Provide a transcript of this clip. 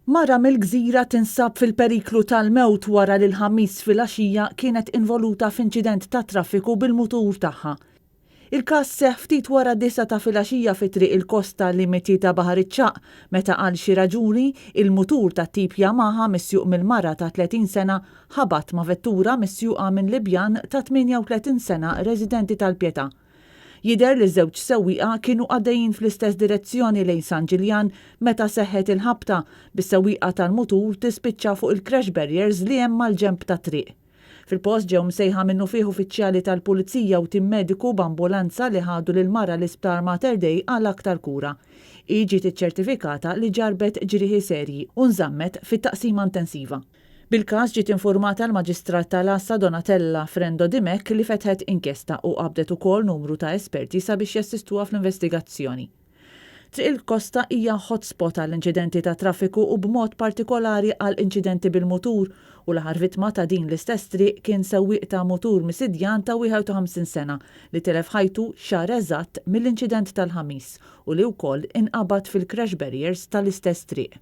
Mara mill-Gżira tinsab fil-periklu tal-mewt wara li l-Ħamis filgħaxija kienet involuta f'inċident tat-traffiku bil-mutur tagħha. Il-każ seħħ ftit wara d-disgħa ta' filgħaxija fi Triq il-Kosta limiti ta' Baħar iċ-Ċagħaq meta għal xi raġuni il-mutur tat-tip Yamaha misjuq mill-mara ta' 30 sena ħabat ma' vettura misjuqa minn Libjan ta' 38 sena residenti tal-Pietà. Jidher li ż-żewġ sewwieqa kienu għaddejjin fl-istess direzzjoni lejn San Ġiljan meta seħħet il-ħabta, bis-sewwieqa tal-mutur tispiċċa fuq il-crash barriers li hemm mal-ġenb tat-triq. Fil-post ġew msejħa minnufih uffiċjali tal-Pulizija u tim mediku b'ambulanza li ħadu lill-mara l-Isptar Mater Dei għal aktar kura. Hi ġiet iċċertifikata li ġarrbet ġrieħi serji u nżammet fit-taqsima intensiva. Bil-każ ġiet infurmata l-Maġistrat tal-Għassa Donatella Frendo Dimech li fetħet inkjesta u qabdet ukoll numru ta' esperti sabiex jassistuha fl-investigazzjoni. Triq il-Kosta hija hotspot għal inċidenti tat-traffiku u b'mod partikolari għal inċidenti bil-mutur u l-aħħar vittma ta' din l-istess triq kien sewwieq ta' mutur Misidjan ta' 51 sena li tilef ħajtu xahar eżatt mill-inċident tal-Ħamis u li wkoll inqabad fil-crash barriers tal-istess triq.